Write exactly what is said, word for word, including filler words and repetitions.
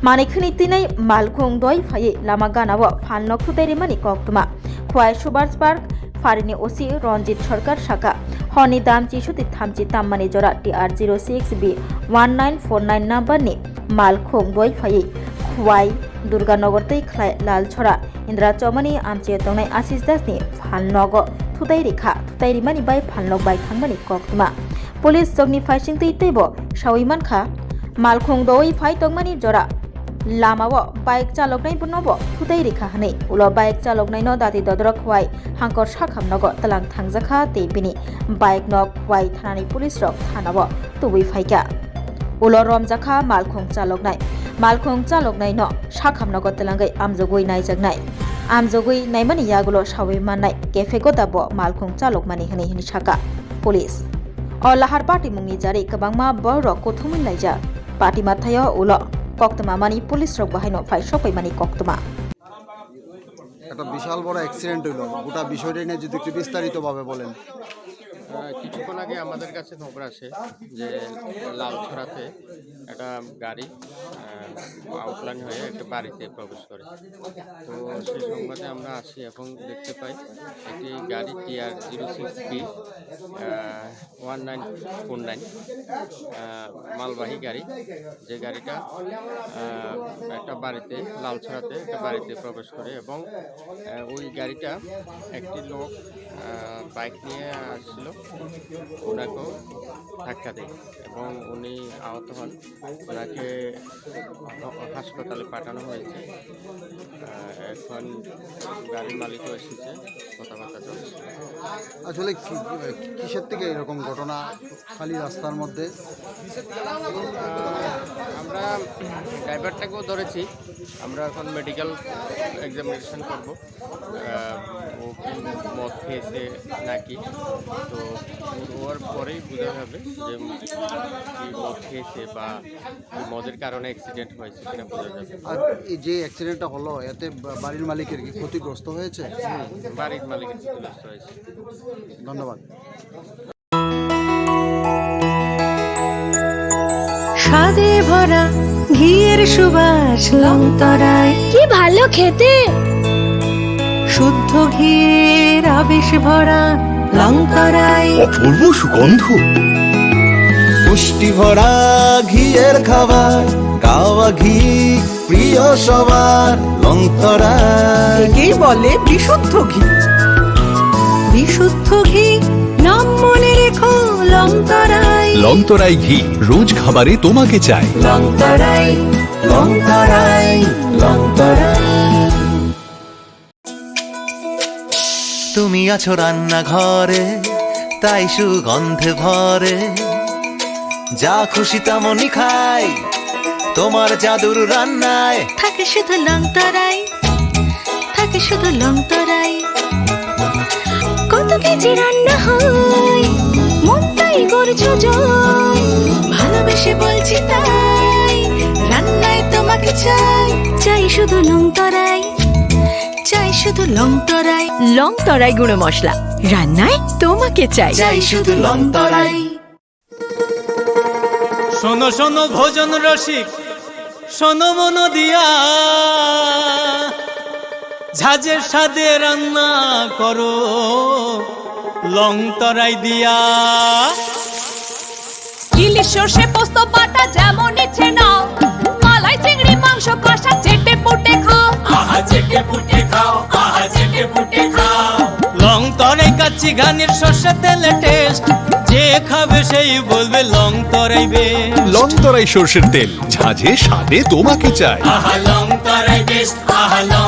Manikhwini twinai malkhung doi phaiwi lama ganao phalnok thutai rimani koktwma. Khwai Subhas Park pharini O C Ranjit Sarkar sakha, horni dam chisoti thamchi tammani jora T R zero six B one nine four nine number ni malkhung doi phaiwi Khwai Durganagar tei khlai Lalchora Indra Chowmani amchio tongnai Ashish Das ni phalnogo thutai rikha, thutai rimani bai phalnok bai thangmani koktwma. Police chokni phaisingtwi teibo sawi mankha, malkhung doi phai tongmani jora lamao bike chaloknai bonobo thutai rikha hwnwi. Ulo bike chaloknaino dati dodorok Khwai hangkor sakhamnogo tlang thangjakha tei bini bike no Khwai thanani police rok thanao tubui phaikha. Ulo romjakha malkhung chaloknai. Malkhung chaloknaino sakhamnogo tlangwi amjogwi naijaknai. Amjogwi naimani yagulo sawi mannai kephego da bo malkhung chalokmani hwnwi hwnwi sakha police. O lahar patimungni jari kwbangma borok kuthumwi laijak. Patimathaio ulo koktwma mani police rok bahaino phai sokpaimani koktwma. একটা বিশাল বড় অ্যাক্সিডেন্ট হইলো, গোটা বিষয়টা নিয়ে যদি একটু বিস্তারিতভাবে বলেন। আহ, কিছুক্ষণ আগে আমাদের কাছে খবর আসে যে লালছড়াতে একটা গাড়ি, আহ, আউটলাইন হয়ে একটা বাড়িতে প্রবেশ করে। তো সেই সংবাদে আমরা আসি এবং দেখতে পাই একটি গাড়ি T R zero six B, আহ, one nine four nine, আহ, মালবাহী গাড়ি, যে গাড়িটা, আহ, একটা বাড়িতে, লালছড়াতে একটা বাড়িতে প্রবেশ করে এবং, আহ, ওই গাড়িটা একটি লোক, আহ, বাইক নিয়ে আসছিল, ওনাকেও ধাক্কা দেয় এবং উনি আহত হন। ওনাকে হ-, হাসপাতালে পাঠানো হয়েছে। আহ, এখন গাড়ির মালিকও এসেছে, কথাবার্তা চলছে। আসলে কি, কিসের থেকে এরকম ঘটনা খালি রাস্তার মধ্যে? আহ, আমরা ড্রাইভারটাকেও ধরেছি, আমরা এখন মেডিকেল এক্সামিনেশন করব। আহ, ও কি মদ খেয়েছে নাকি, তো ওর পরেই বোঝা যাবে যে কি মদ খেয়েছে বা মদের কারণে অ্যাক্সিডেন্ট হয়েছে কিনা বোঝা যাবে। আর এই যে অ্যাক্সিডেন্টটা হলো, এতে বা-, বাড়ির মালিকের কি ক্ষতিগ্রস্ত হয়েছে? হুম, বাড়ির মালিকের ক্ষতিগ্রস্ত হয়েছে। ধন্যবাদ। স্বাদে ভরা ঘিয়ের সুবাস লংতরাই। কি ভালো খেতে! শুদ্ধ ঘিয়ের আবেশ ভরা লংতরাই। অপূর্ব সুগন্ধ। পুষ্টি ভরা ঘিয়ের খাবার, গাওয়া ঘি প্রিয় সবার, লংতরাই। একেই বলে বিশুদ্ধ ঘি। বিশুদ্ধ ঘি, নাম মনে রেখো, লংতরাই। লংতরাই ঘি, রোজ খাবারে তোমাকে চাই। লংতরাই, লংতরাই, লংতরাই। তুমি আছো রান্নাঘরে, তাই সুগন্ধে ভরে। যা খুশি তেমনই খাই, তোমার জাদুর রান্নায়। থাকে শুধু লংতরাই, থাকে শুধু লংতরাই। কত কেজি রান্না হয়, মনটাই করছো জয়। ভালোবেসে বলছি তাই, রান্নায় তোমাকে চাই। চাই শুধু লংতরাই, চাই শুধু লংতরাই। লংতরাই গুঁড়ো মশলা, রান্নায় তোমাকে চাই। চাই শুধু লংতরাই। শোনো শোনো ভোজন রসিক, শোনো মন দিয়া, ঝাঁঝের স্বাদে রান্না করো লংতরাই দিয়া। ইলিশ সর্ষে পোস্ত বাটা যেমন ইচ্ছে নাও, মালাই চিংড়ি মাংস কষা চেটে পুটে খাও। আহা চেটে পুটে খাও, আহা চেটে পুটে খাও। লংতরাই কাচ্চি ঘানির সর্ষে তেলে টেস্ট, যে খাবে সেই বলবে লংতরাই বেস্ট। লংতরাই সর্ষের তেল, ঝাঁঝে স্বাদে তোমাকে চাই। আহা লংতরাই বেস্ট, আহা লং